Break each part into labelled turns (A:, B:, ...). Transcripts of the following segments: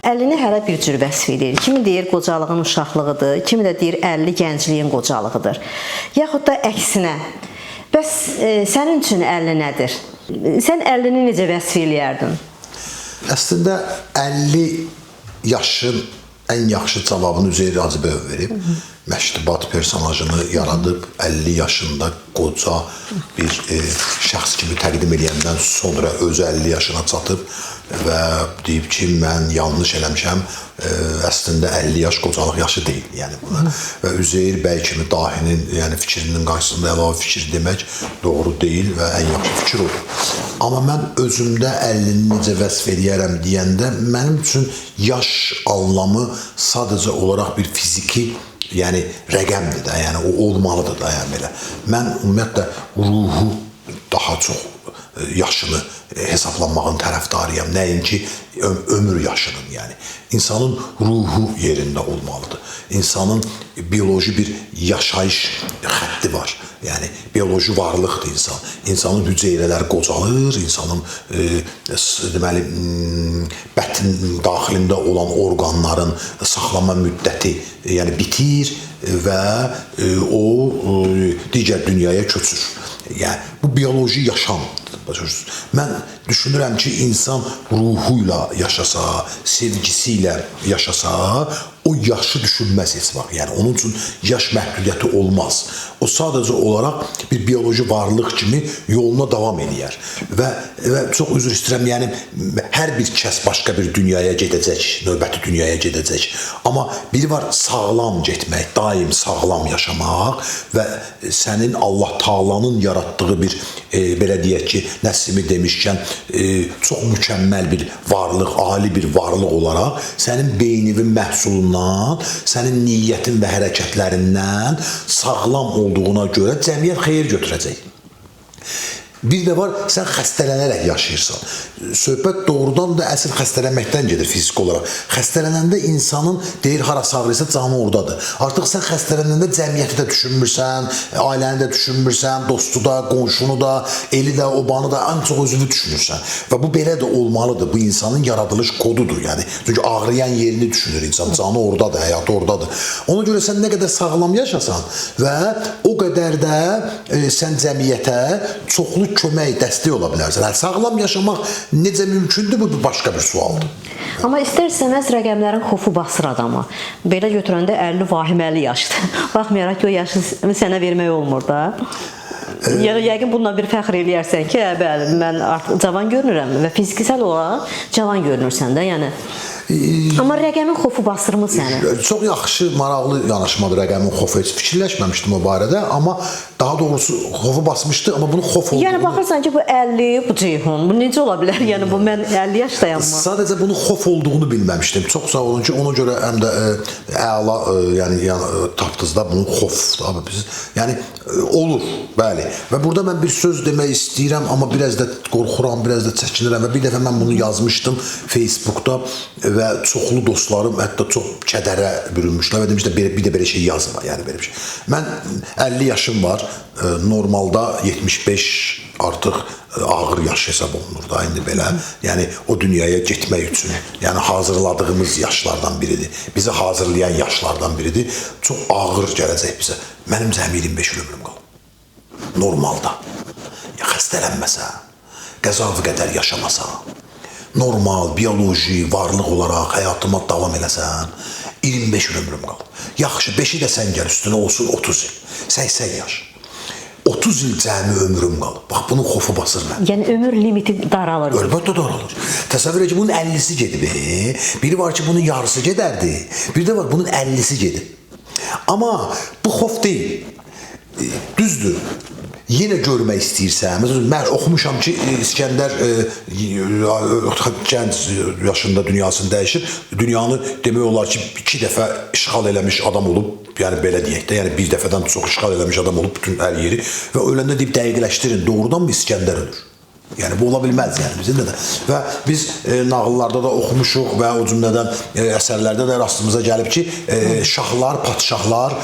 A: 50-ni hərə bir cür vəsf edir. Kimi deyir qocalığın uşaqlığıdır, kimi də deyir 50 gəncliyin qocalığıdır. Yaxud da əksinə. Bəs sənin üçün 50 nədir? Sən 50-ni necə vəsf eləyərdin?
B: Əslində 50 yaşın ən yaxşı cavabını Üzeyir Hacıbəyov verib. Məştubat personajını yaradıb 50 yaşında qoca bir şəxs kimi təqdim eləyəndən sonra özü 50 yaşına çatıb və deyib ki, mən yanlış eləmişəm. Əslində 50 yaş qocalıq yaşı deyil, yəni buna. Və Üzeyir bəy kimi dahinin, yəni fikrinin qarşısında əlavə fikir demək doğru deyil və ən yaxşı fikir odur. Amma mən özümdə 50-ni necə vəsf eləyərəm deyəndə mənim üçün yaş anlamı sadəcə olaraq bir fiziki, yəni rəqəmdir də, yəni o olmalıdır da, yəni belə. Mən ümumiyyətlə ruhu daha çox yaşını hesablanmağın tərəfdarıyam, nəinki ömür yaşının, yəni. İnsanın ruhu yerində olmalıdır. İnsanın bioloji bir yaşayış xətti var. Yəni bioloji varlıqdır insan. İnsanın hüceyrələri qocalır, insanın deməli bətin daxilində olan orqanların saxlama müddəti, yəni bitir və o digər dünyaya köçür. Yəni bu bioloji yaşamdır. Başa düşürsünüz? Mən düşünürəm ki, insan ruhu ilə yaşasa, sevgisi ilə yaşasa, o yaşı düşünməz heç vaxt. Yəni onun üçün yaş məhdudiyyəti olmaz. O sadəcə olaraq bir bioloji varlıq kimi yoluna davam eləyər. Və çox üzr istəyirəm, yəni hər bir kəs başqa bir dünyaya gedəcək, növbəti dünyaya gedəcək. Amma biri var sağlam getmək, daim sağlam yaşamaq və sənin Allah Taalanın yaratdığı bir belə deyək ki, Nəsimi demişkən çox mükəmməl bir varlıq, ali bir varlıq olaraq sənin beyninin məhsulundan, sənin niyyətin və hərəkətlərindən sağlam olduğuna görə cəmiyyət xeyir götürəcək. Bir də var, sən xəstələnərək yaşayırsan. Söhbət doğrudan da əsl xəstələnməkdən gedir fiziki olaraq. Xəstələnəndə insanın deyir harası ağrıyırsa canı oradadır. Artıq sən xəstələnəndə cəmiyyəti də düşünmürsən, ailəni də düşünmürsən, dostu da, qonşunu da, eli də, obanı da, ən çox özünü düşünürsən. Və bu belə də olmalıdır. Bu insanın yaradılış kodudur. Yəni çünki ağrıyan yerini düşünür insan. Canı oradadır, həyatı oradadır. Ona görə sən nə qədər sağlam yaşasan və o qədər də sən cəmiyyətə çoxlu kömək, dəstək ola bilərsən. Yəni, sağlam yaşamaq necə mümkündür? Bu başqa bir sualdır.
A: Amma istər-istəməz rəqəmlərin xofu basır adamı. Belə götürəndə 50 vahiməli yaşdır. Baxmayaraq ki, o yaşı sənə vermək olmur da. Yəni yəqin bununla bir fəxr eləyərsən ki, bəli, mən artıq cavan görünürəm və fizikisel olaraq cavan görünürsən də, yəni. Amma rəqəmin xofu basırmı səni?
B: Çox yaxşı, maraqlı yanaşmadır rəqəmin xofu. Heç fikirləşməmişdim o barədə, amma daha doğrusu xofu basmışdı, amma bunun xof olduğunu...
A: Yəni baxırsan ki, bu 50, bu Ceyhun, bu necə ola bilər? Yəni bu mən 50 yaşdayam mı?
B: Sadəcə bunun xof olduğunu bilməmişdim. Çox sağ olun ki, ona görə həm də əla, yəni tapdınız da bunun xofdur. Abi biz, yəni olur, bəli. Və burada mən bir söz demək istəyirəm, amma biraz da qorxuram, biraz da çəkinirəm və bir dəfə mən bunu yazmışdım Facebookda və çoxlu dostlarım hətta çox kədərə bürünmüşlər və demişlər bir də belə şey yazma, yəni belə bir şey. Mən 50 yaşım var, normalda 75 artıq ağır yaş hesab olunur da indi belə. Yəni o dünyaya getmək üçün, yəni hazırladığımız yaşlardan biridir. Bizi hazırlayan yaşlardan biridir. Çox ağır gələcək bizə. Mənim cəmi 25 il ömrüm qalıb. Normalda. Ya xəstələnməsə, qəza və qədər yaşamasa, normal, bioloji, varlıq olaraq həyatıma davam eləsəm, 25 il ömrüm qalıb. Yaxşı, 5-i də sən gəl üstünə olsun 30 il. 80 yaş. 30 il cəmi ömrüm qalıb. Bax, bunun xofu basır məni.
A: Yəni ömür limiti daralır.
B: Əlbəttə daralır. Təsəvvür et ki, bunun 50-si gedib. Biri var ki, bunun yarısı gedərdi. Bir də var, bunun 50-si gedib. Amma bu xof deyil. Düzdür. Yenə görmək istəyirsən. Məsələn, mən oxumuşam ki, İskəndər gənc yaşında dünyasını dəyişir. Dünyanı demək olar ki, 2 dəfə işğal eləmiş adam olub. Yəni belə deyək də, yəni bir dəfədən çox işğal eləmiş adam olub bütün hər yeri və öləndə deyib dəqiqləşdirin, doğrudanmı İskəndər ölür? Yəni bu ola bilməz, yəni bizim də. Və biz nağıllarda da oxumuşuq və o cümlədən əsərlərdə də rastımıza gəlib ki, şahlar, padşahlar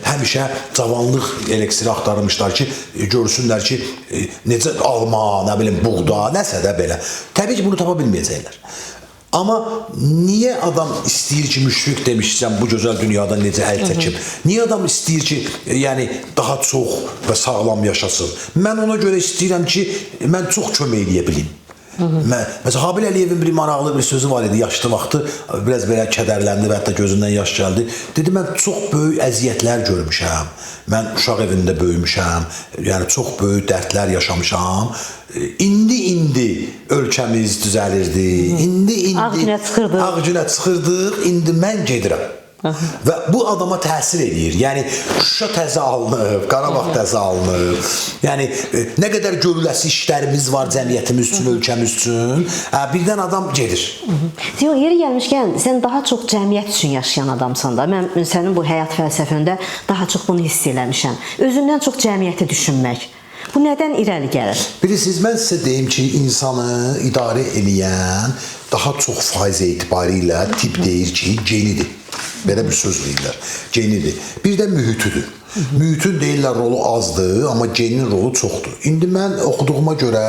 B: həmişə cavanlıq eliksiri axtarmışlar ki, görsünlər ki, necə alma, nə bilim, buğda, nəsə də belə. Təbii ki, bunu tapa bilməyəcəklər. Amma niyə adam istəyir ki, Müşfiq demişsən bu gözəl dünyadan necə əl çəkib? Niyə adam istəyir ki, yəni daha çox və sağlam yaşasın? Mən ona görə istəyirəm ki, mən çox kömək eləyə bilim. Mən, məsələn, Habil Əliyevin bir maraqlı bir sözü var idi, yaşlı vaxtı biraz belə kədərləndi və hətta gözündən yaş gəldi. Dedi, mən çox böyük əziyyətlər görmüşəm. Mən uşaq evində böyümüşəm. Yəni çox böyük dərdlər yaşamışam. İndi ölkəmiz düzəlirdi. İndi
A: Ağ günə çıxırdıq.
B: Ağ günə çıxırdıq. İndi mən gedirəm. Və bu adama təsir eləyir. Yəni Şuşa təzə alınıb, Qarabağ təzə alınıb. Yəni nə qədər görüləsi işlərimiz var cəmiyyətimiz üçün, ölkəmiz üçün. Birdən adam gedir.
A: Ziyo, yeri gəlmişkən, sən daha çox cəmiyyət üçün yaşayan adamsan da. Mən sənin bu həyat fəlsəfəndə daha çox bunu hiss eləmişəm. Özündən çox cəmiyyəti düşünmək. Bu nədən irəli gəlir?
B: Bilirsiniz, mən sizə deyim ki, insanı idarə eləyən daha çox faiz etibarilə tibb deyir ki, genidir. Belə bir söz deyirlər. Genidir. Bir də mühitüdür. Mühitin deyirlər rolu azdır, amma genin rolu çoxdur. İndi mən oxuduğuma görə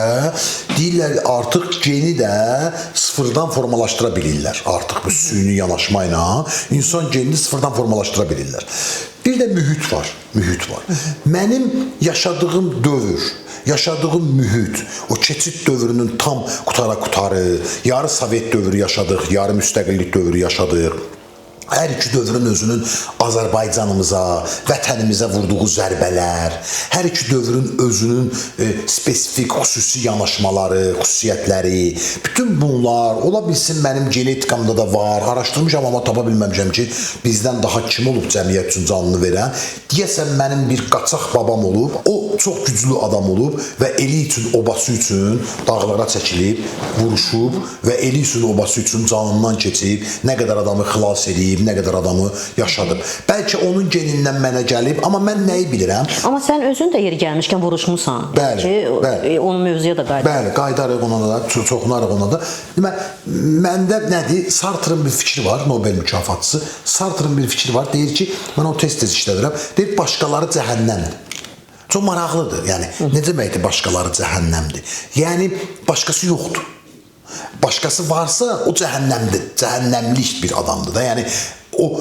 B: deyirlər artıq geni də sıfırdan formalaşdıra bilirlər. Artıq bu süni yanaşma ilə insan genini sıfırdan formalaşdıra bilirlər. Bir də mühit var, mühit var. Mənim yaşadığım dövr, yaşadığım mühit, o keçid dövrünün tam qutara-qutarı, yarı Sovet dövrü yaşadıq, yarı müstəqillik dövrü yaşadıq. Hər iki dövrün özünün Azərbaycanımıza, vətənimizə vurduğu zərbələr, hər iki dövrün özünün spesifik, xüsusi yanaşmaları, xüsusiyyətləri, bütün bunlar ola bilsin mənim genetikamda da var. Araşdırmışam amma tapa bilməmişəm ki, bizdən daha kim olub cəmiyyət üçün canını verən. Deyəsən mənim bir qaçaq babam olub, o çox güclü adam olub və eli üçün, obası üçün dağlara çəkilib, vuruşub və eli üçün, obası üçün canından keçib, nə qədər adamı xilas edib, nə qədər adamı yaşadıb. Bəlkə onun genindən mənə gəlib, amma mən nəyi bilirəm?
A: Amma sən özün də yeri gəlmişkən vuruşmusan.
B: Bəli,
A: ki,
B: bəli.
A: Onun mövzuya da qayıdaq.
B: Bəli, qayıdarıq ona da, çoxunarıq ona da. Demək, məndə nədir? Sartre'ın bir fikri var, Nobel mükafatçısı. Sartre'ın bir fikri var, deyir ki, mən onu tez-tez işlədirəm. Deyir, başqaları cəhənnəmdir. Çox maraqlıdır. Yəni, nə deməkdir başqaları cəhənnəmdir? Yəni, başqası yoxdur. Başqası varsa, o cəhənnəmdir. Cəhənnəmlik bir adamdır da. Yəni, o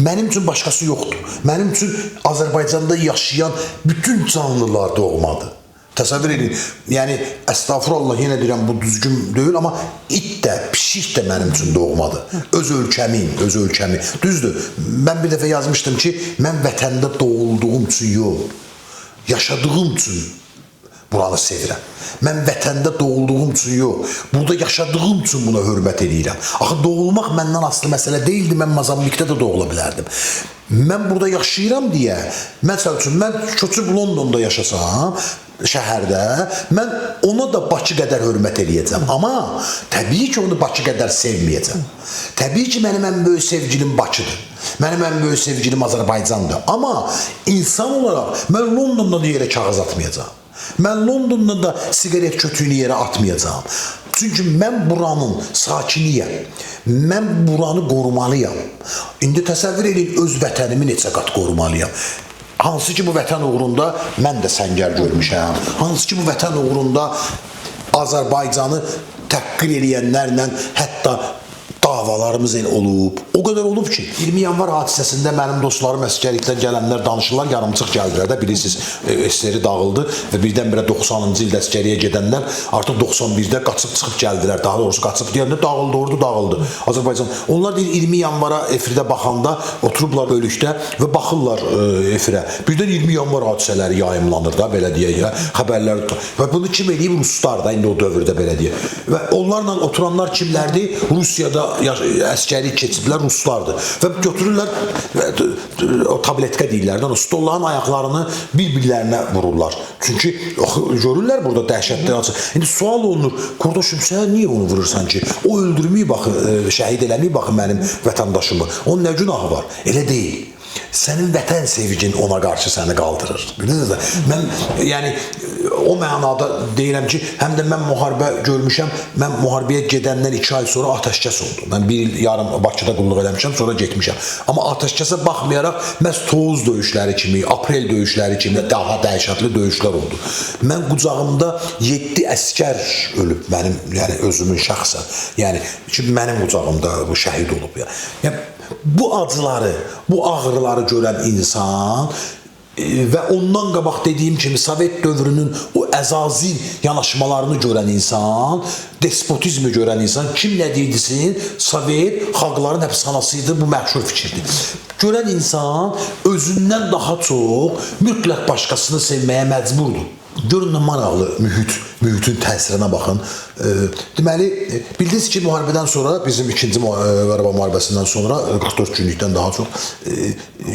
B: mənim üçün başqası yoxdur. Mənim üçün Azərbaycanda yaşayan bütün canlılar doğmadır. Təsəvvür edin. Yəni əstəğfurullah, yenə deyirəm bu düzgün deyil, amma it də, pişik də mənim üçün doğmadır. Öz ölkəmin, öz ölkəmi. Düzdür. Mən bir dəfə yazmışdım ki, mən vətəndə doğulduğum üçün yox, yaşadığım üçün buranı sevirəm. Mən vətəndə doğulduğum üçün yox, burada yaşadığım üçün buna hörmət eləyirəm. Axı doğulmaq məndən asılı məsələ deyildi, mən Mozambikdə də doğula bilərdim. Mən burada yaşayıram deyə, məsəl üçün mən köçüb Londonda yaşasam, şəhərdə, mən ona da Bakı qədər hörmət eləyəcəm. Amma təbii ki, onu Bakı qədər sevməyəcəm. Təbii ki, mənim ən böyük sevgilim Bakıdır. Mənim ən böyük sevgilim Azərbaycandır. Amma insan olaraq mən Londonda da yerə kağız atmayacağam. Mən Londonda da siqaret kötüyünü yerə atmayacağam. Çünki mən buranın sakiniyəm. Mən buranı qorumalıyam. İndi təsəvvür edin, öz vətənimi neçə qat qorumalıyam. Hansı ki bu vətən uğrunda mən də səngər görmüşəm. Hansı ki bu vətən uğrunda Azərbaycanı təhqir eləyənlərlə hətta davalarımız elə olub. O qədər olub ki, 20 yanvar hadisəsində mənim dostlarım əsgərlikdən gələnlər danışırlar, yarımçıq gəldilər də, bilirsiniz, SSR dağıldı və birdən-birə 90-cı ildə əsgəriyə gedənlər artıq 91-də qaçıb çıxıb gəldilər. Daha doğrusu qaçıb deyəndə dağıldı, ordu dağıldı. Azərbaycan. Onlar deyir 20 yanvara efirdə baxanda oturublar bölükdə və baxırlar efirə. Birdən 20 yanvar hadisələri yayımlanır da, belə deyək, xəbərlər. Və bunu kim eləyib? Ruslar da indi o dövrdə belə deyək. Və onlarla oturanlar kimlərdir? Rusiyada əskəri keçiblər, ruslardır. Və götürürlər, o tabletka deyirlər, o stolların ayaqlarını bir-birlərinə vururlar. Çünki görürlər burada dəhşətli hadisə. İndi sual olunur, qardaşım sən niyə onu vurursan ki? O öldürməyib axı, şəhid eləməyib axı mənim vətəndaşımı. Onun nə günahı var? Elə deyil. Sənin vətən sevgin ona qarşı səni qaldırır. Bilirsiniz? Mən yəni o mənada deyirəm ki, həm də mən müharibə görmüşəm. Mən müharibəyə gedəndən 2 ay sonra atəşkəs oldu. Mən 1 il yarım Bakıda qulluq eləmişəm, sonra getmişəm. Amma atəşkəsə baxmayaraq məhz Tovuz döyüşləri kimi, aprel döyüşləri kimi daha dəhşətli döyüşlər oldu. Mən qucağımda 7 əsgər ölüb mənim, yəni özümün şəxsən. Yəni ki, mənim qucağımda bu şəhid olub. Yəni bu acıları, bu ağrıları görən insan və ondan qabaq dediyim kimi Sovet dövrünün o əzazil yanaşmalarını görən insan, despotizmi görən insan, kim nə deyirdisin, Sovet xalqların həbsxanası idi, bu məşhur fikirdir. Görən insan özündən daha çox mütləq başqasını sevməyə məcburdur. Görün nə maraqlı mühitin təsirinə baxın. Deməli, bildiniz ki, müharibədən sonra, bizim 2-ci Qarabağ müharibəsindən sonra 44 günlükdən daha çox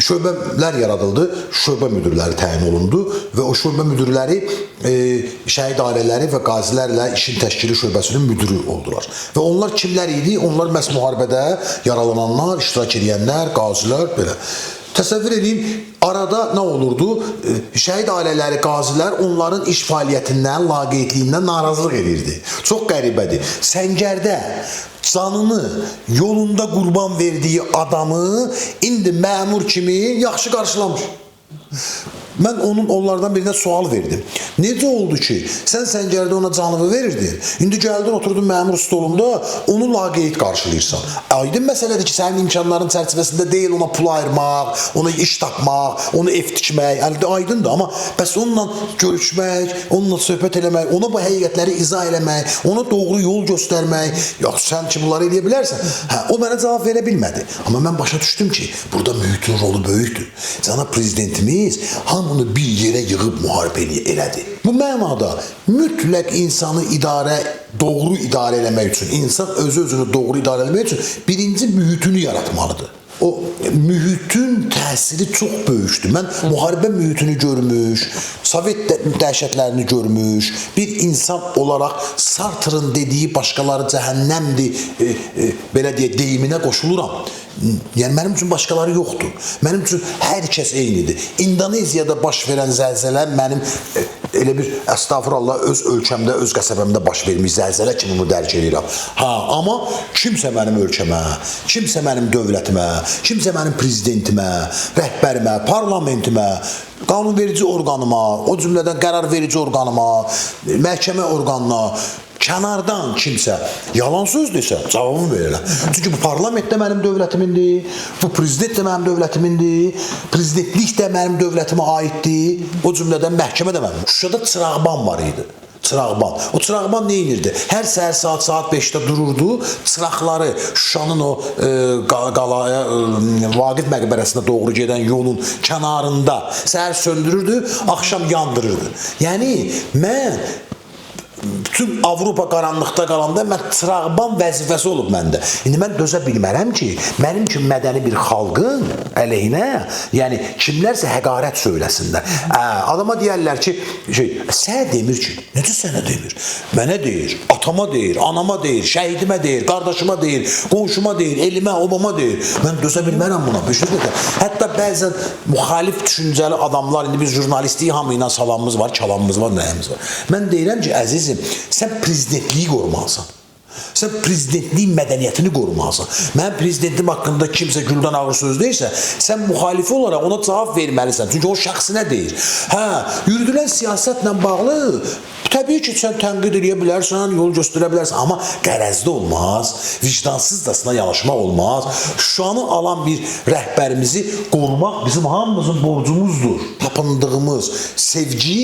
B: şöbələr yaradıldı, şöbə müdirləri təyin olundu və o şöbə müdirləri şəhid ailələri və qazilərlə işin təşkili şöbəsinin müdiri oldular. Və onlar kimlər idi? Onlar məhz müharibədə yaralananlar, iştirak edənlər, qazilər, belə. Təsəvvür edin, arada nə olurdu? Şəhid ailələri, qazilər onların iş fəaliyyətindən, laqeydliyindən narazılıq edirdi. Çox qəribədir. Səngərdə canını yolunda qurban verdiyi adamı indi məmur kimi yaxşı qarşılamış. Mən onlardan birinə sual verdim. Necə oldu ki, sən səngərdə ona canını verirdin, indi gəldin, oturdun məmur stolunda, onu laqeyd qarşılayırsan. Aydın məsələdir ki, sənin imkanların çərçivəsində deyil ona pul ayırmaq, ona iş tapmaq, onu ev tikmək, aydındır. Amma bəs onunla görüşmək, onunla söhbət eləmək, ona bu həqiqətləri izah eləmək, ona doğru yol göstərmək, yox, sən ki bunları eləyə bilərsən. Hə, o mənə cavab verə bilmədi. Amma mən başa düşdüm ki, burada mühitin rolu böyükdür. Cənab prezidentimiz hamını bir yerə yığıb müharibə elədi. Bu mənada mütləq insanı doğru idarə eləmək üçün, insan özü-özünü doğru idarə eləmək üçün birinci mühitini yaratmalıdır. O mühitin təsiri çox böyükdür. Mən müharibə mühitini görmüş, Sovet dəhşətlərini görmüş bir insan olaraq Sartre'ın dediyi başqaları cəhənnəmdir, belə deyə deyiminə qoşuluram. Yəni mənim üçün başqaları yoxdur. Mənim üçün hər kəs eynidir. İndoneziyada baş verən zəlzələ mənim elə bir əstağfurullah öz ölkəmdə, öz qəsəbəmdə baş vermiş zəlzələ kimi bunu dərk edirəm. Ha, amma kimsə mənim ölkəmə, kimsə mənim dövlətimə, kimsə mənim prezidentimə, rəhbərimə, parlamentimə, qanunverici orqanıma, o cümlədən qərar verici orqanıma, məhkəmə orqanına kənardan kimsə yalan söz desə cavabımı verirəm. Çünki bu parlament də mənim dövlətimindir, bu prezident də mənim dövlətimindir, prezidentlik də mənim dövlətimə aiddir, o cümlədən məhkəmə də mənim. Şuşada çıraqban var idi. Çıraqban. O çıraqban nə edirdi? Hər səhər saat 5-də dururdu, çıraqları Şuşanın o qalaya, Vaqif məqbərəsinə doğru gedən yolun kənarında səhər söndürürdü, axşam yandırırdı. Yəni mən bütün Avropa qaranlıqda qalanda mən çıraqban vəzifəsi olub məndə. İndi mən dözə bilmərəm ki, mənim kimi mədəni bir xalqın əleyhinə, yəni kimlərsə həqarət söyləsinlər. Adama deyərlər ki, sənə demir ki, necə sənə demir? Mənə deyir, atama deyir, anama deyir, şəhidimə deyir, qardaşıma deyir, qonşuma deyir, elimə, obama deyir. Mən dözə bilmərəm buna. Hətta bəzən müxalif düşüncəli adamlar, indi biz jurnalistlik hamı ilə salamımız var, kəlamımız var, nəyimiz var. Mən deyirəm ki, əzizim, sən prezidentliyi qorumalısan. Sən prezidentlik mədəniyyətini qorumalısan. Mənim prezidentim haqqında kimsə güldən ağır söz deyirsə, sən müxalifi olaraq ona cavab verməlisən. Çünki o şəxsinə deyir. Hə, yürüdülən siyasətlə bağlı təbii ki, sən tənqid eləyə bilərsən, yol göstərə bilərsən, amma qərəzli olmaz, vicdansızcasına yanaşmaq olmaz. Şuşanı alan bir rəhbərimizi qorumaq bizim hamımızın borcumuzdur. Tapındığımız sevgi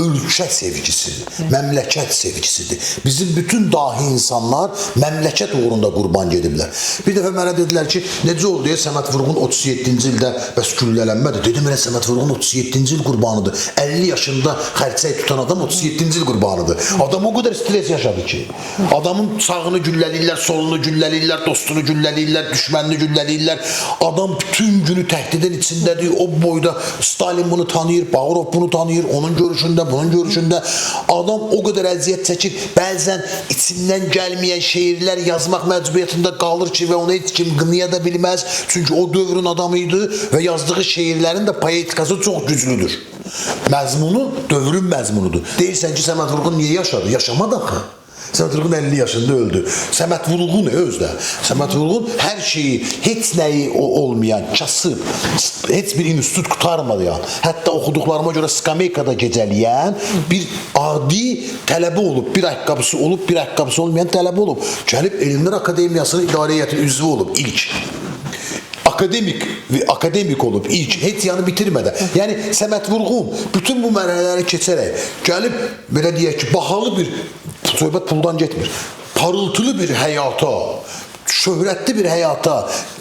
B: ölkə sevgisidir, məmləkət sevgisidir. Bizim bütün dahi insanlar məmləkət uğrunda qurban gediblər. Bir dəfə mənə dedilər ki, necə oldu deyə Səməd Vurğun 37-ci ildə bəs güllələnmədi. Dedim elə Səməd Vurğun 37-ci il qurbanıdır. 50 yaşında xərçəng tutan adam 37-ci il qurbanıdır. Adam o qədər stres yaşadı ki, adamın sağını güllələyirlər, solunu güllələyirlər, dostunu güllələyirlər, düşmənini güllələyirlər. Adam bütün günü təhdidin içindədir. O boyda Stalin bunu tanıyır, Bağırov bunu tanıyır, onun görüşündə, bunun görüşündə. Adam o qədər əziyyət çəkir. Bəzən içindən gəlməyən şeirlər yazmaq məcburiyyətində qalır ki və onu heç kim qınaya da bilməz. Çünki o dövrün adamı idi və yazdığı şeirlərin də poetikası çox güclüdür. Məzmunu dövrün məzmunudur. Deyirsən ki, Səməd Vurğun niyə yaşadı? Yaşamadı axı. Səməd Vurğun 50 yaşında öldü. Səməd Vurğun özdə. Səməd Vurğun hər şeyi, heç nəyi olmayan, kasıb, heç bir institut qurtarmadı yəni. Hətta oxuduqlarıma görə skameykada gecələyən bir adi tələbə olub, bir ayaqqabısı olub, bir ayaqqabısı olmayan tələbə olub. Gəlib Elmlər Akademiyasının idarə heyətinin üzvü olub ilk. Akademik və akademik olub ilk, heç yanı bitirmədən. Yəni Səməd Vurğun bütün bu mərhələləri keçərək gəlib belə deyək ki, bahalı bir söhbət puldan getmir. Parıltılı bir həyata, şöhrətli bir həyata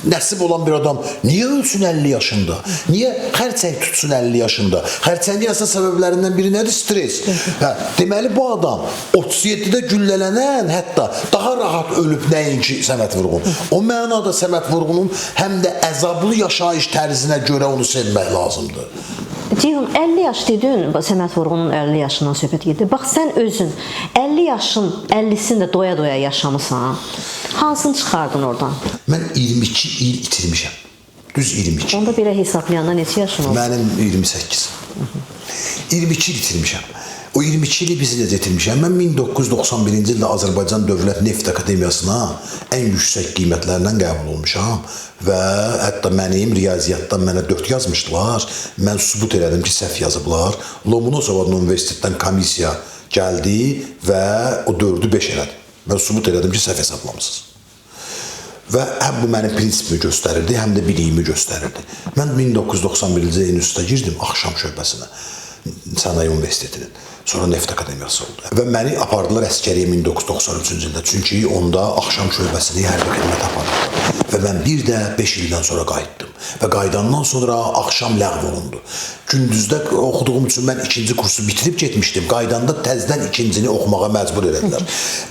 B: nəsib olan bir adam niyə ölsün 50 yaşında? Niyə xərçəng tutsun 50 yaşında? Xərçəngin əsas səbəblərindən biri nədir? Stres. Hə, deməli bu adam 37-də güllələnən, hətta daha rahat ölüb nəinki Səməd Vurğun. O mənada Səməd Vurğunun həm də əzablı yaşayış tərzinə görə onu sevmək lazımdır.
A: Ceyhun, 50 yaş dedin, Səməd Vurğunun 50 yaşından söhbət gedir. Bax, sən özün 50 yaşın 50-sini də doya-doya yaşamısan. Hansını çıxardın oradan?
B: Mən 22 il itirmişəm. Düz 22.
A: Onda belə hesablayanda neçə yaşın oldu?
B: Mənim 28. 22 il itirmişəm. O 22 ili biz necə itirmişəm? Mən 1991-ci ildə Azərbaycan Dövlət Neft Akademiyasına ən yüksək qiymətlərlə qəbul olmuşam və hətta mənim riyaziyyatdan mənə 4 yazmışdılar. Mən sübut elədim ki, səhv yazıblar. Lomonosov adlı universitetdən komissiya gəldi və o 4-ü 5 elədi. Mən sübut elədim ki, səhv hesablamısınız. Və həm bu mənim prinsipimi göstərirdi, həm də biliyimi göstərirdi. Mən 1991-ci ildə instituta girdim, axşam şöbəsinə, Sənaye Universitetinin. Sonra Neft Akademiyası oldu. Və məni apardılar əskəriyə 1993-cü ildə. Çünki onda axşam şöbəsini hərbi xidmət aparırdım. Və mən bir də 5 ildən sonra qayıtdım. Və qayıdandan sonra axşam ləğv olundu. Gündüzdə oxuduğum üçün mən ikinci kursu bitirib getmişdim. Qayıdanda təzədən ikincini oxumağa məcbur elədilər.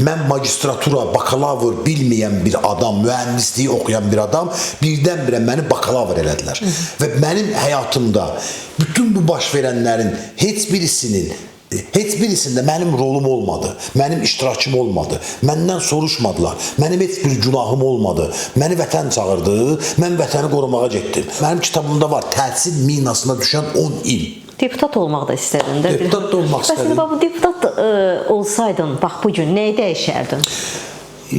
B: Mən magistratura, bakalavr bilməyən bir adam, mühəndisliyi oxuyan bir adam birdən-birə məni bakalavr elədilər. Və mənim həyatımda bütün bu baş verənlərin heç birisində mənim rolum olmadı, mənim iştirakım olmadı, məndən soruşmadılar, mənim heç bir günahım olmadı. Məni vətən çağırdı, mən vətəni qorumağa getdim. Mənim kitabımda var, təhsil minasına düşən 10 il.
A: Deputat olmaq da istədin də.
B: Deputat da olmaq istədim.
A: Bəs bax, bu deputat olsaydın, bax bu gün nəyi dəyişərdin?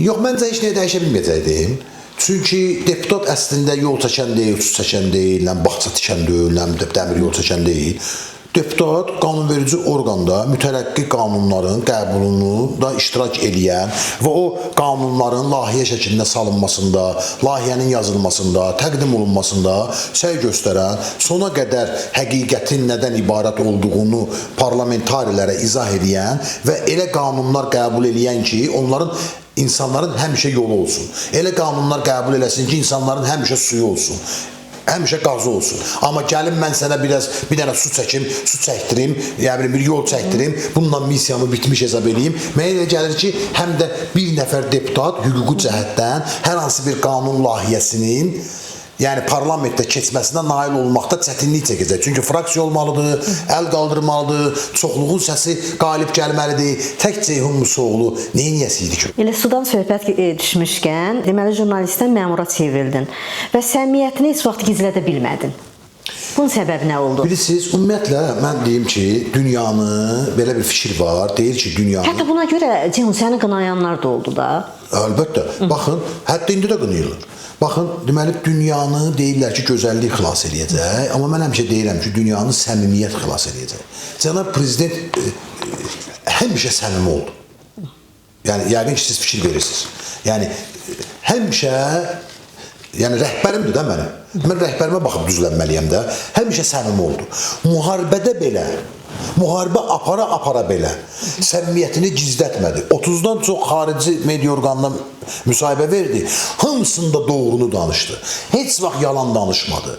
B: Yox, məncə heç nəyi dəyişə bilməyəcəkdim. Çünki deputat əslində yol çəkən deyil, su çəkən deyil, nə bağça tikən deyil, nə dəmir yol çəkən deyil. Deputat qanunverici orqanda mütərəqqi qanunların qəbulunu da iştirak eləyən və o qanunların layihə şəklində salınmasında, layihənin yazılmasında, təqdim olunmasında səy göstərən, sona qədər həqiqətin nədən ibarət olduğunu parlamentarilərə izah eləyən və elə qanunlar qəbul eləyən ki, onların insanların həmişə yolu olsun. Elə qanunlar qəbul eləsin ki, insanların həmişə suyu olsun. Həmişə qazı olsun. Amma gəlin mən sənə biraz bir dənə su çəkim, su çəkdirim, yəni bir yol çəkdirim, bununla missiyamı bitmiş hesab eləyim. Mənə elə gəlir ki, həm də bir nəfər deputat hüquqi cəhətdən hər hansı bir qanun layihəsinin, yəni parlamentdə keçməsinə nail olmaqda çətinlik çəkəcək. Çünki fraksiya olmalıdır, əl qaldırmalıdır, çoxluğun səsi qalib gəlməlidir. Tək Ceyhun Musaoğlu neyniyəsi idi ki?
A: Elə sudan söhbət düşmüşkən, deməli jurnalistdən məmura çevrildin və səmimiyyətini heç vaxt gizlədə bilmədin. Bunun səbəbi nə oldu?
B: Bilirsiniz, ümumiyyətlə mən deyim ki, dünyanı belə bir fikir var, deyir ki, dünyanı.
A: Hətta buna görə Ceyhun səni qınayanlar da oldu da.
B: Əlbəttə. Baxın, hətta indi də qınayırlar. Baxın, deməli dünyanı deyirlər ki, gözəllik xilas eləyəcək, amma mən həmişə deyirəm ki, dünyanı səmimiyyət xilas eləyəcək. Cənab prezident həmişə səmimi oldu. Yəni yəqin ki, siz fikir verirsiniz. Yəni həmişə, yəni rəhbərimdir də mənim. Mən rəhbərimə baxıb düzlənməliyəm də. Həmişə səmimi oldu. Müharibədə belə, müharibə apara-apara belə səmimiyyətini gizlətmədi. 30-dan çox xarici media orqanına müsahibə verdi. Hamısında doğrunu danışdı. Heç vaxt yalan danışmadı.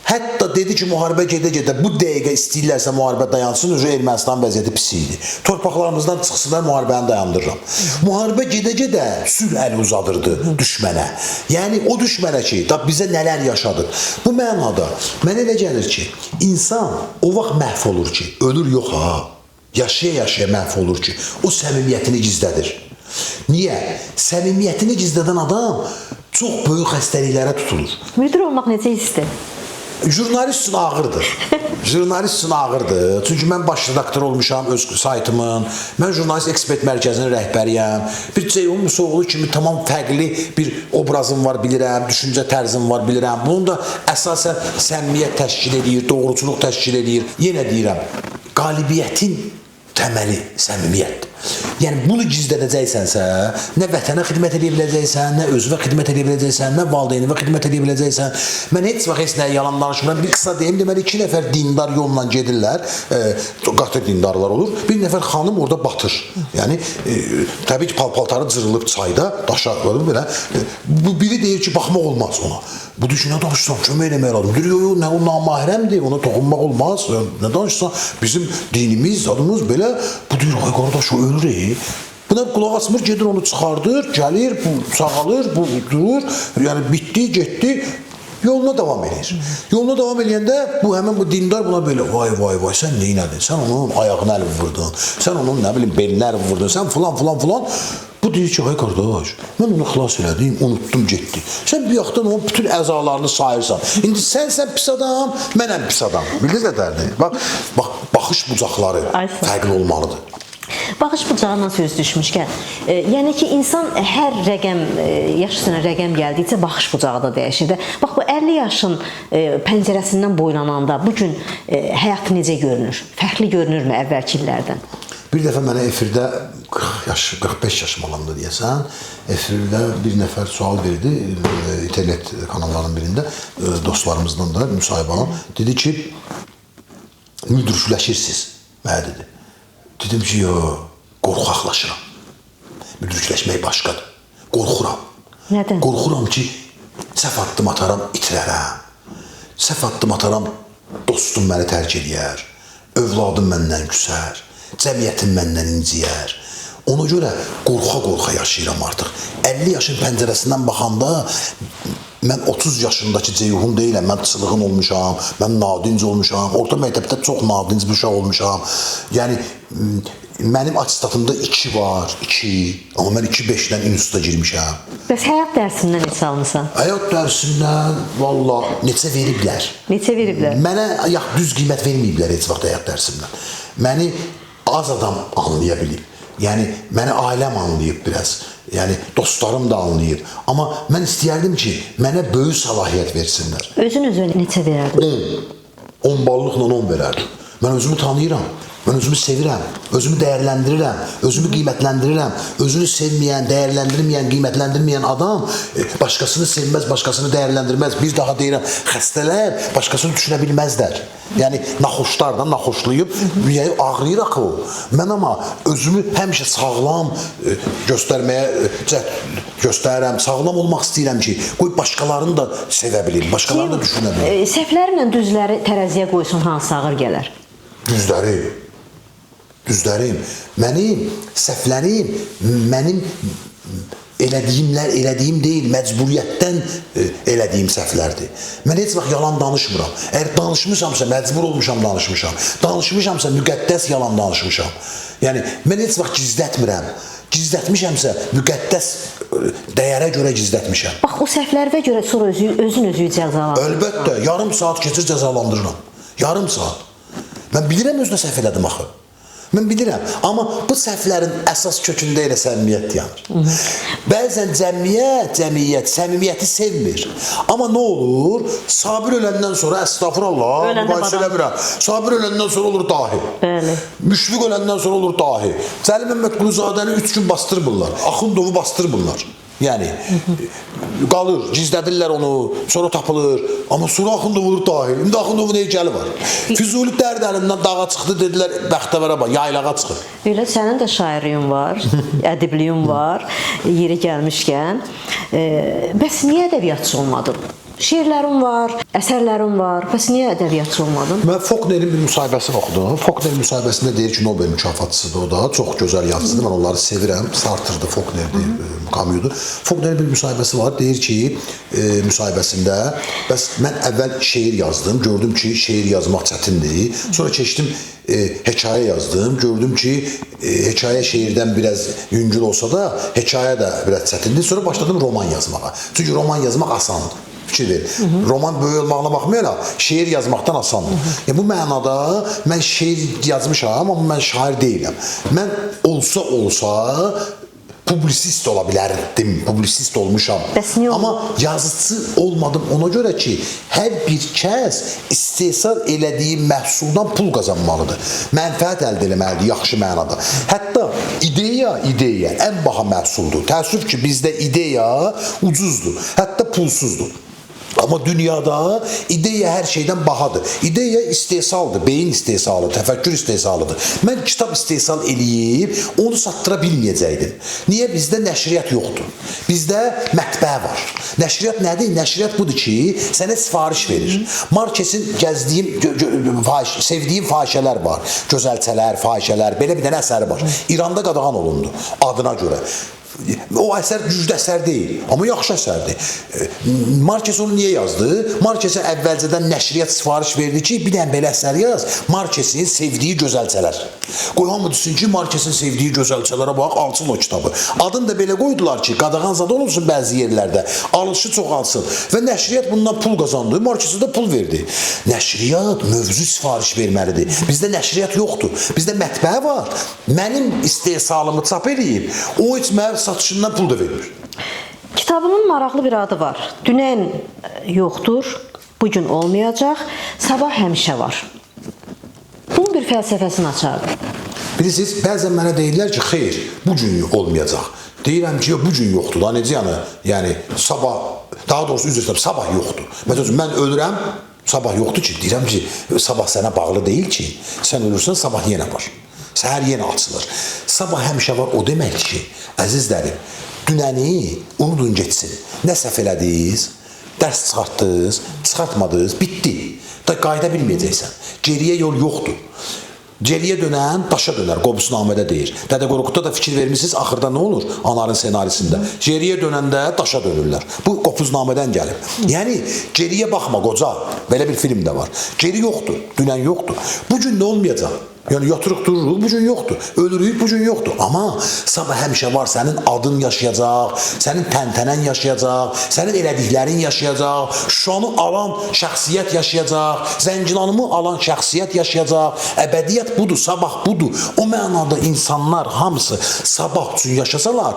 B: Hətta dedi ki, müharibə gedə-gedə bu dəqiqə istəyirlərsə müharibə dayansın, özü Ermənistan vəziyyəti pis idi. Torpaqlarımızdan çıxsınlar, müharibəni dayandırıram. Müharibə gedə-gedə sülh əli uzadırdı düşmənə. Yəni o düşmənə ki, da bizə nələr yaşadı. Bu mənada mənə elə gəlir ki, insan o vaxt məhv olur ki, ölür yox ha. Yaşaya-yaşaya məhv olur ki, o səmimiyyətini gizlədir. Niyə? Səmimiyyətini gizlədən adam çox böyük xəstəliklərə tutulur.
A: Müdür olmaq necə hissdir?
B: Jurnalist üçün ağırdır. Jurnalist üçün ağırdır. Çünki mən baş redaktor olmuşam öz saytımın. Mən jurnalist ekspert mərkəzinin rəhbəriyəm. Bir Ceyhun Musaoğlu kimi tamam fərqli bir obrazım var bilirəm, düşüncə tərzim var bilirəm. Bunun da əsasən səmimiyyət təşkil eləyir, doğruçuluq təşkil eləyir. Yenə deyirəm, qalibiyyətin təməli səmimiyyətdir. Yəni bunu gizlədəcəksənsə, nə vətənə xidmət edə biləcəksən, nə özünə xidmət edə biləcəksən, nə valideyninə xidmət edə biləcəksən. Mən heç vaxt heç nəyə yalan danışmıram. Bir qısa deyim, deməli iki nəfər dindar yolla gedirlər, qatı dindarlar olur. Bir nəfər xanım orada batır. Yəni təbii ki, paltarı cırılıb çayda, daşa belə. Bu biri deyir ki, baxmaq olmaz ona. Bu deyir ki, nə danışırsan, kömək eləmək lazım. Deyir, yox, yox, nə o namahrəmdir, ona toxunmaq olmaz. Nə danışırsan? Bizim dinimiz, adımız belə. Bu deyir, ay qardaş, o ölür. Buna qulaq asmır, gedir onu çıxardır, gəlir, bu sağalır, bu durur. Yəni bitdi, getdi. Yoluna davam eləyir. Yoluna davam eləyəndə bu həmin bu dindar buna belə vay vay vay sən nə elədin? Sən onun ayağına əl vurdun. Sən onun nə bilim belinə əl vurdun. Sən filan filan filan. Bu deyir ki, ay qardaş, mən onu xilas elədim, unutdum, getdi. Sən bir yaxdan onun bütün əzalarını sayırsan. İndi sənsən pis adam, mənəm pis adam. Bildiniz nə dərdi? Bax, bax, baxış bucaqları fərqli olmalıdır.
A: Baxış bucağından söz düşmüşkən, yəni ki, insan hər rəqəm, yaş üstünə rəqəm gəldikcə baxış bucağı da dəyişir də. Bax, bu 50 yaşın pəncərəsindən boylananda bu gün həyat necə görünür? Fərqli görünürmü əvvəlki illərdən?
B: Bir dəfə mənə efirdə 40 yaş, 45 yaşım olanda deyəsən, efirdə bir nəfər sual verdi internet kanallarının birində, dostlarımızdan da müsahibə alan. Dedi ki, müdrikləşirsiniz, mənə dedi. Dedim ki, yox, qorxaqlaşıram. Müdrikləşmək başqadır. Qorxuram.
A: Nədən?
B: Qorxuram ki, səhv addım ataram, itirərəm. Səhv addım ataram, dostum məni tərk eləyər, övladım məndən küsər, cəmiyyətim məndən inciyər. Ona görə qorxa-qorxa yaşayıram artıq. 50 yaşın pəncərəsindən baxanda mən 30 yaşındakı Ceyhun deyiləm, mən çılğın olmuşam, mən nadinc olmuşam, orta məktəbdə çox nadinc bir uşaq olmuşam. Yəni mənim attestatımda 2 var, 2, amma mən 2.5-dən instituta girmişəm.
A: Bəs həyat dərsindən neçə almısan?
B: Həyat dərsindən valla neçə veriblər?
A: Neçə veriblər?
B: Mənə düz qiymət verməyiblər heç vaxt həyat dərsimdən. Məni az adam anlaya bilib. Yəni məni ailəm anlayıb biraz. Yəni dostlarım da anlayıb. Amma mən istəyərdim ki, mənə böyük səlahiyyət versinlər.
A: Özün özünə neçə verərdin?
B: 10. 10 ballıqla 10 verərdim. Mən özümü tanıyıram. Mən özümü sevirəm, özümü dəyərləndirirəm, özümü qiymətləndirirəm. Özünü sevməyən, dəyərləndirməyən, qiymətləndirməyən adam başqasını sevməz, başqasını dəyərləndirməz. Bir daha deyirəm, xəstələr başqasını düşünə bilməzlər. Yəni naxoşlardan naxoşlayıb, yəni ağrıyır axı o. Mən amma özümü həmişə sağlam göstərməyə cəhd göstərirəm. Sağlam olmaq istəyirəm ki, qoy başqalarını da sevə bilim, başqalarını da düşünə bilim.
A: Səhvlərlə düzləri tərəziyə qoysun, hansı ağır gələr?
B: Düzləri. Düzlərim, mənim səhvlərim, mənim elədiyimlər, elədiyim deyil, məcburiyyətdən elədiyim səhvlərdir. Mən heç vaxt yalan danışmıram. Əgər danışmışamsa, məcbur olmuşam, danışmışam. Danışmışamsa, müqəddəs yalan danışmışam. Yəni, mən heç vaxt gizlətmirəm. Gizlətmişəmsə, müqəddəs dəyərə görə gizlətmişəm.
A: Bax, o səhvlərə görə sonra özün özü cəzalandırırsan.
B: Əlbəttə, yarım saat keçir cəzalandırıram. Yarım saat. Mən bilirəm özünə səhv elədim axı. Mən bilirəm, amma bu səhvlərin əsas kökündə elə səmimiyyət dayanır. Bəzən cəmiyyət səmimiyyəti sevmir. Amma nə olur? Sabir öləndən sonra, əstəğfurullah, müqayisə eləmirəm. Sabir öləndən sonra olur dahi.
A: Bəli.
B: Müşfiq öləndən sonra olur dahi. Cəlil Məmmədquluzadəni 3 gün bastırmırlar. Axundovu bastırmırlar. Yəni qalır, gizlədirlər onu, sonra tapılır. Amma sonra Axundov olur dahi. İndi Axundovun heykəli var. Füzuli dərd əlindən dağa çıxdı, dedilər bəxtəvərə bax, yaylağa çıxır.
A: Belə sənin də şairliyin var, ədibliyin var, yeri gəlmişkən. Bəs niyə ədəbiyyatçı olmadın? Şeirlərim var, əsərlərim var. Bəs niyə ədəbiyyatçı olmadın?
B: Mən Faulknerin bir müsahibəsini oxudum. Faulkner müsahibəsində deyir ki, Nobel mükafatçısıdır o da. Çox gözəl yazıcıdır. Mən onları sevirəm. Sartre'dır, Faulkner'dir, Camus'dur. Faulknerin bir müsahibəsi var. Deyir ki, müsahibəsində bəs mən əvvəl şeir yazdım. Gördüm ki, şeir yazmaq çətindir. Sonra keçdim hekayə yazdım. Gördüm ki, hekayə şeirdən biraz yüngül olsa da, hekayə də biraz çətindir. Sonra başladım roman yazmağa. Çünki roman yazmaq asandır. Fikir ver. Roman böyük olmağına baxmayaraq şeir yazmaqdan asandır. Yəni bu mənada mən şeir yazmışam, amma mən şair deyiləm. Mən olsa publisist ola bilərdim. Publisist olmuşam.
A: Bəs niyə
B: Amma yazıçı olmadım ona görə ki, hər bir kəs istehsal elədiyi məhsuldan pul qazanmalıdır. Mənfəət əldə eləməlidir yaxşı mənada. Hətta ideya ən baha məhsuldur. Təəssüf ki, bizdə ideya ucuzdur, hətta pulsuzdur. Amma dünyada ideya hər şeydən bahadır. İdeya istehsaldır, beyin istehsalı, təfəkkür istehsalıdır. Mən kitab istehsal eləyib onu satdıra bilməyəcəkdim. Niyə? Bizdə nəşriyyat yoxdur. Bizdə mətbaa var. Nəşriyyat nədir? Nəşriyyat budur ki, sənə sifariş verir. Markesin gəzdiyim, sevdiyim fahişələr var. Gözəlçələr, fahişələr, belə bir dənə əsəri var. İranda qadağan olundu adına görə. O əsər güclü əsər deyil, amma yaxşı əsərdir. Markes onu niyə yazdı? Markesə əvvəlcədən nəşriyyat sifariş verdi ki, bir dənə belə əsər yaz, Markesin sevdiyi gözəlçələr. Qoy hamı desin ki, Markesin sevdiyi gözəlçələrə bax, alsın o kitabı. Adını da belə qoydular ki, qadağan zad olunsun bəzi yerlərdə, alışı çoxalsın. Və nəşriyyat bundan pul qazandı, Markesə də pul verdi. Nəşriyyat mövzu sifariş verməlidir. Bizdə nəşriyyat yoxdur. Bizdə mətbaa var. Mənim istehsalımı çap eləyib, o heç mənim satışından pul da vermir.
A: Kitabının maraqlı bir adı var. Dünən yoxdur, bu gün olmayacaq, sabah həmişə var. Bunun bir fəlsəfəsini açardım.
B: Bilirsiniz, bəzən mənə deyirlər ki, xeyr, bu gün olmayacaq. Deyirəm ki, yox, bu gün yoxdur. Da necə yəni? Yəni sabah, daha doğrusu üzr istəyirəm, sabah yoxdur. Məsəl üçün mən ölürəm, sabah yoxdur ki. Deyirəm ki, sabah sənə bağlı deyil ki. Sən ölürsən, sabah yenə var. Səhər yenə açılır. Sabah həmişə var o deməkdir ki, əzizlərim, dünəni unudun getsin. Nə səhv elədiniz, dərs çıxartdınız, çıxartmadınız, bitdi. Da qayıda bilməyəcəksən. Geriyə yol yoxdur. Geriyə dönən daşa dönər, Qobusnamədə deyir. Dədə Qorqudda da fikir vermisiniz, axırda nə olur? Anarın ssenarisində. Geriyə dönəndə daşa dönürlər. Bu Qopuznamədən gəlib. Yəni geriyə baxma qoca. Belə bir film də var. Geri yoxdur, dünən yoxdur. Bu gün nə olmayacaq? Yəni yatırıq dururuq, bu gün yoxdur. Ölürük, bu gün yoxdur. Amma sabah həmişə var, sənin adın yaşayacaq, sənin təntənən yaşayacaq, sənin elədiklərin yaşayacaq, Şuşanı alan şəxsiyyət yaşayacaq, Zəngilanımı alan şəxsiyyət yaşayacaq. Əbədiyyət budur, sabah budur. O mənada insanlar hamısı sabah üçün yaşasalar,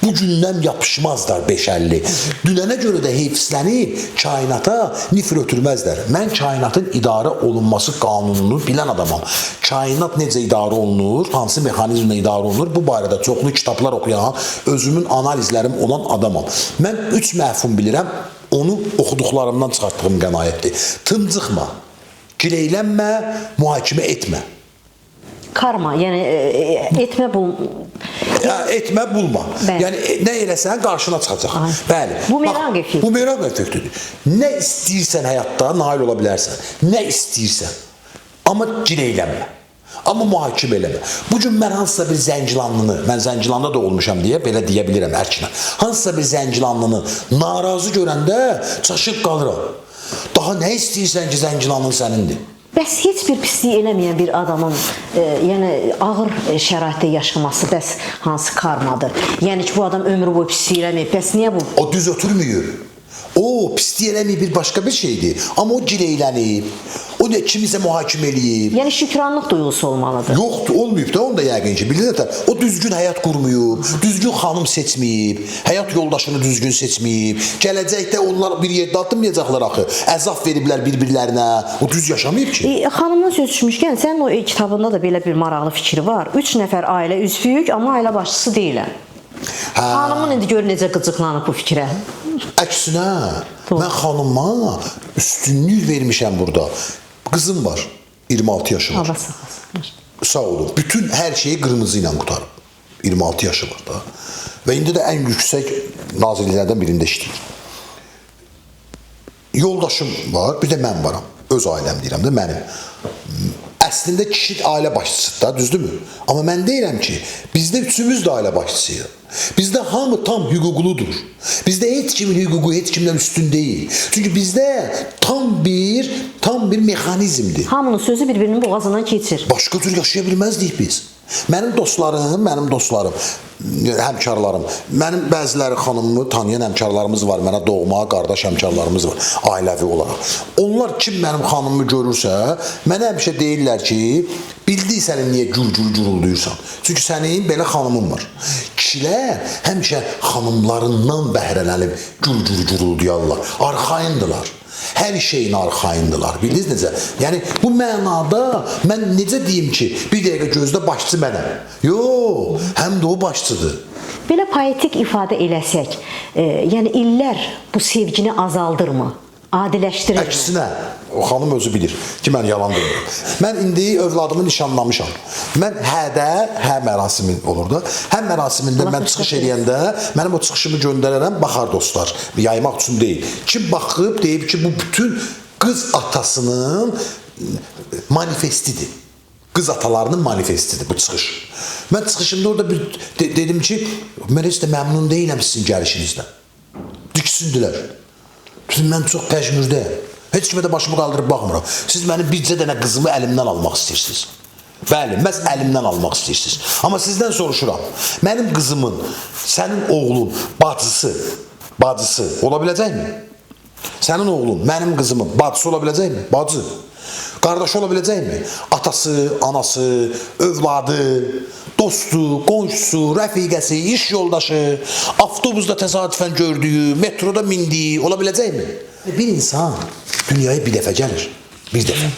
B: bu gündən yapışmazlar 5.50. Dünənə görə də heyfslənib kainata nifr ötürməzlər. Mən kainatın idarə olunması qanununu bilən adamam. Kainat necə idarə olunur, hansı mexanizmlə idarə olunur, bu barədə çoxlu kitablar oxuyan, özümün analizlərim olan adamam. Mən 3 məfhum bilirəm, onu oxuduqlarımdan çıxartdığım qənaətdir. Tıncıxma, gileylənmə, mühakimə etmə.
A: Karma, yəni etmə bu.
B: Ya, etmə, bulma.
A: Bəli.
B: Yəni nə eləsən qarşına çıxacaq.
A: Ay.
B: Bəli.
A: Bumerang effekti.
B: Bumerang effektidir. Nə istəyirsən həyatda nail ola bilərsən. Nə istəyirsən. Amma gileylənmə. Amma mühakimə eləmə. Bu gün mən hansısa bir Zəngilanlını, mən Zəngilanda da olmuşam deyə belə deyə bilirəm ərkinə. Hansısa bir Zəngilanlını narazı görəndə çaşıb qalıram. Daha nə istəyirsən ki, Zəngilanın sənindir?
A: Bəs heç bir pislik eləməyən bir adamın, yəni ağır şəraitdə yaşaması bəs hansı karmadır? Yəni ki, bu adam ömrü boyu pislik eləməyib. Bəs niyə bu?
B: O düz ötürmüyür. O pislik eləməyib bir başqa bir şeydir. Amma o gileylənib, o nə kimisə mühakimə eləyib.
A: Yəni şükranlıq duyğusu olmalıdır.
B: Yoxdur, olmayıb da onda yəqin ki. Bilirsən, o düzgün həyat qurmayıb, düzgün xanım seçməyib, həyat yoldaşını düzgün seçməyib. Gələcəkdə onlar bir yerdə addımlayacaqlar axı. Əzab veriblər bir-birlərinə. O düz yaşamayıb ki.
A: Xanımdan söz düşmüşkən, sənin o kitabında da belə bir maraqlı fikir var. 3 nəfər ailə üzvüyük, amma ailə başçısı deyiləm.
B: Hə.
A: Xanımın indi gör necə qıcıqlanıb bu fikrə.
B: Əksinə, mən xanıma üstünlük vermişəm burada. Qızım var, 26 yaşı var.
A: Allah sağ olsun.
B: Sağ olun. Bütün hər şeyi qırmızı ilə qurtarıb. 26 yaşı var da. Və indi də ən yüksək nazirliklərdən birində işləyir. Yoldaşım var, bir də mən varam. Öz ailəm deyirəm də, mənim. Əslində kişi ailə başçısıdır da, düzdürmü? Amma mən deyirəm ki, bizdə üçümüz də ailə başçısıyıq. Bizdə hamı tam hüquqludur. Bizdə heç kimin hüququ heç kimdən üstün deyil. Çünki bizdə tam bir mexanizmdir.
A: Hamının sözü bir-birinin boğazından keçir.
B: Başqa cür yaşaya bilməzdik biz. Mənim dostlarım, həmkarlarım, mənim bəziləri xanımımı tanıyan həmkarlarımız var, mənə doğma, qardaş həmkarlarımız var, ailəvi olaraq. Onlar kim mənim xanımımı görürsə, mənə həmişə deyirlər ki, bildik sənin niyə gür-gür gurulduyursan. Çünki sənin belə xanımın var. Kişilər həmişə xanımlarından bəhrələnib gür-gür gurulduyarlar, arxayındılar. Hər şeyin arxayındılar. Bildiniz necə? Yəni bu mənada mən necə deyim ki, bir dəqiqə gözdə başçı mənəm. Yox, həm də o başçıdır.
A: Belə poetik ifadə eləsək, yəni illər bu sevgini azaldırmı? Adiləşdirirmi?
B: Əksinə, o xanım özü bilir ki, mən yalan demirəm. Mən indi övladımı nişanlamışam. Mən hə mərasimi olur da. Hə mərasimində mən çıxış eləyəndə, mənim o çıxışımı göndərərəm, baxar dostlar. Yaymaq üçün deyil. Kim baxıb deyib ki, bu bütün qız atasının manifestidir. Qız atalarının manifestidir bu çıxış. Mən çıxışımda orada bir dedim ki, mən heç də məmnun deyiləm sizin gəlişinizdən. Diksindilər. Mən çox pəjmürdəyəm. Heç kimə də başımı qaldırıb baxmıram. Siz mənim bircə dənə qızımı əlimdən almaq istəyirsiniz. Bəli, məhz əlimdən almaq istəyirsiniz. Amma sizdən soruşuram. Mənim qızımın, sənin oğlun bacısı ola biləcəkmi? Sənin oğlun, mənim qızımın bacısı ola biləcəkmi? Bacı. Qardaşı ola biləcəkmi? Atası, anası, övladı, dostu, qonşusu, rəfiqəsi, iş yoldaşı, avtobusda təsadüfən gördüyü, metroda mindiyi ola biləcəkmi? Bir insan dünyaya bir dəfə gəlir, bir dəfə.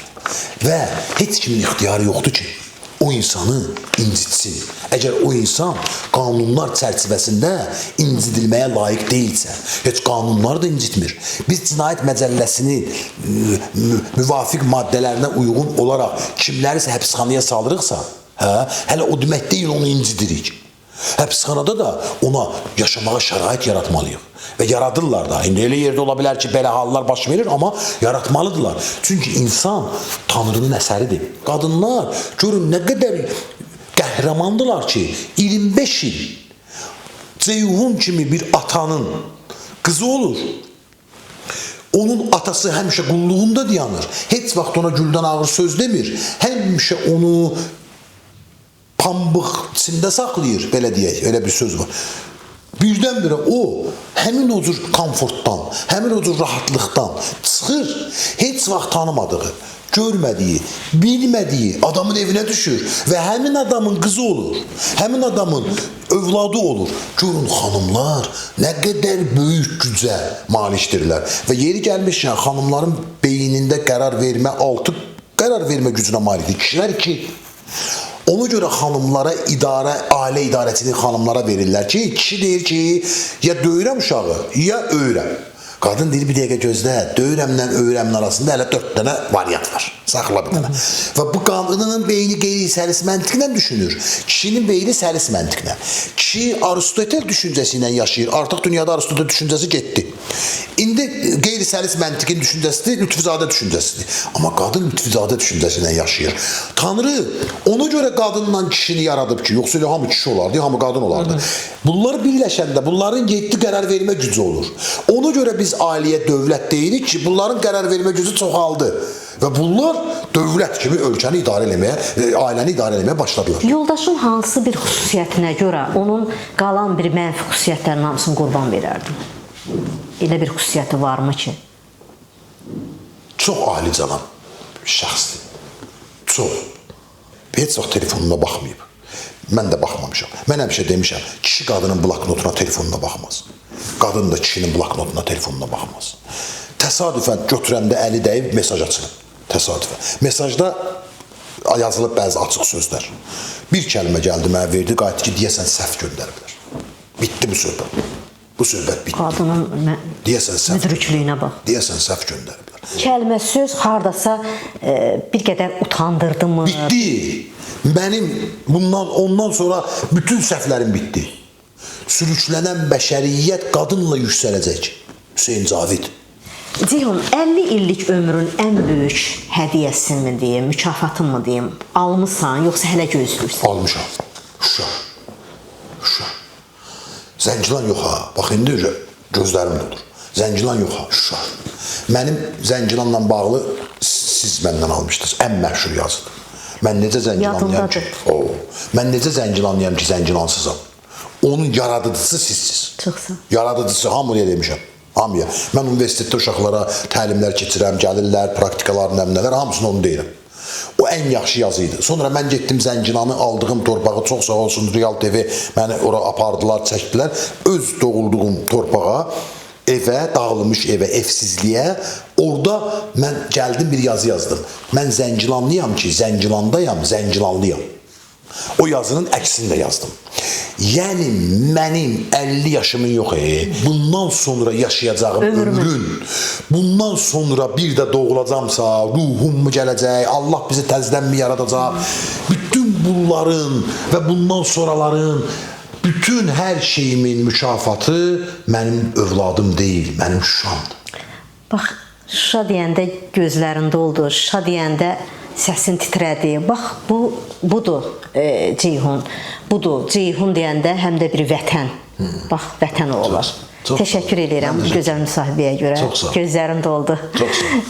B: Və heç kimin ixtiyarı yoxdur ki, o insanı incitsin. Əgər o insan qanunlar çərçivəsində incidilməyə layiq deyilsə, heç qanunlar da incitmir. Biz Cinayət Məcəlləsinin müvafiq maddələrinə uyğun olaraq kimlərisə həbsxanaya salırıqsa, hələ o demək deyil onu incidirik. Həbsxanada da ona yaşamağa şərait yaratmalıyıq. Və yaradırlar da. İndi elə yerdə ola bilər ki, belə hallar baş verir, amma yaratmalıdırlar. Çünki insan Tanrının əsəridir. Qadınlar görün nə qədər qəhrəmandılar ki, 25 il Ceyhun kimi bir atanın qızı olur. Onun atası həmişə qulluğunda dayanır. Heç vaxt ona güldən ağır söz demir. Həmişə onu pambıq içində saxlayır, belə deyək, elə bir söz var. Birdən-birə o, həmin o cür komfortdan, həmin o cür rahatlıqdan çıxır, heç vaxt tanımadığı, görmədiyi, bilmədiyi adamın evinə düşür və həmin adamın qızı olur, həmin adamın övladı olur. Görün xanımlar nə qədər böyük gücə malikdirlər və yeri gəlmişkən xanımların beynində qərar vermə, altı qərar vermə gücünə malikdir. Kişilər ki, ona görə xanımlara idarə, ailə idarəçiliyi xanımlara verirlər ki, kişi deyir ki, ya döyürəm uşağı, ya öyürəm. Qadın deyir, bir dəqiqə gözlə, döyürəmlə öyürəmin arasında hələ 4 dənə variant var. Saxla bir dənə. Və bu qadının beyni qeyri-səlis məntiqlə düşünür. Kişinin beyni səlis məntiqlə. Kişi Aristotel düşüncəsi ilə yaşayır. Artıq dünyada Aristotel düşüncəsi getdi. İndi qeyri-səlis məntiqin düşüncəsidir, Lütfüzadə düşüncəsidir. Amma qadın Lütfüzadə düşüncəsi ilə yaşayır. Tanrı ona görə qadınla kişini yaradıb ki, yoxsa elə hamı kişi olardı, hamı qadın olardı. Bunlar birləşəndə bunların 7 qərar vermə gücü olur. Ona görə biz ailəyə dövlət deyirik ki, bunların qərar vermə gücü çoxaldı. Və bunlar dövlət kimi ölkəni idarə eləməyə, ailəni idarə eləməyə başladılar.
A: Yoldaşın hansı bir xüsusiyyətinə görə onun qalan bir mənfi xüsusiyyətlərinin hamısını qurban verərdin? Elə bir xüsusiyyəti varmı ki?
B: Çox alicənab şəxsdir. Çox. Heç vaxt telefonuna baxmayıb. Mən də baxmamışam. Mən həmişə demişəm, kişi qadının bloknotuna, telefonuna baxmaz. Qadın da kişinin bloknotuna, telefonuna baxmaz. Təsadüfən götürəndə əli dəyib mesaj açılıb. Təsadüfən. Mesajda yazılıb bəzi açıq sözlər. Bir kəlmə gəldi mənə verdi, qayıtdı ki, deyəsən səhv göndəriblər. Bitdi bu söhbət. Bu söhbət bitdi.
A: Qadının
B: deyəsən səhv
A: müdrikliyinə bax.
B: Deyəsən səhv göndəriblər.
A: Kəlmə söz hardasa bir qədər utandırdı mı?
B: Bitdi. Mənim bundan ondan sonra bütün səhvlərim bitdi. Sürüklənən bəşəriyyət qadınla yüksələcək. Hüseyn Cavid.
A: Ceyhun, 50 illik ömrün ən böyük hədiyyəsini mi deyim, mükafatını mı deyim, almısan, yoxsa hələ gözləyirsən?
B: Almışam. Şuşa. Şuşa. Zəngilan yox ha. Bax indi gözlərim dolur. Zəngilan yox ha. Şuşa. Mənim Zəngilanla bağlı siz məndən almışdınız. Ən məşhur yazıdır. Mən necə Zəngilanlıyam ki? O. Mən necə Zəngilanlıyam ki, Zəngilansızam. Onun yaradıcısı sizsiz.
A: Çox sağ ol.
B: Yaradıcısı hamıya demişəm. Hamıya. Mən universitetdə uşaqlara təlimlər keçirəm, gəlirlər, praktikalar, nə nələr, hamısını onu deyirəm. O ən yaxşı yazı idi. Sonra mən getdim Zəngilanı aldığım torpağı, çox sağ olsun Real TV məni ora apardılar, çəkdilər. Öz doğulduğum torpağa, evə, dağılmış evə, evsizliyə, orada mən gəldim bir yazı yazdım. Mən Zəngilanlıyam ki, Zəngilandayam, Zəngilanlıyam. O yazının əksini də yazdım. Yəni mənim 50 yaşımın yox, bundan sonra yaşayacağım ömrün, bundan sonra bir də doğulacamsa, ruhum mu gələcək, Allah bizi təzədən mi yaradacaq? Bütün bunların və bundan sonraların bütün hər şeyimin mükafatı mənim övladım deyil, mənim Şuşamdır.
A: Bax, Şuşa deyəndə gözlərin doldu, Şuşa deyəndə səsin titrədi. Bax, bu budur Ceyhun. Budur. Ceyhun deyəndə həm də bir vətən. Bax, vətən olar.
B: Çox
A: Təşəkkür edirəm bu gözəl müsahibəyə görə.
B: Çox sağ ol.
A: Gözlərim doldu.
B: Çox sağ ol.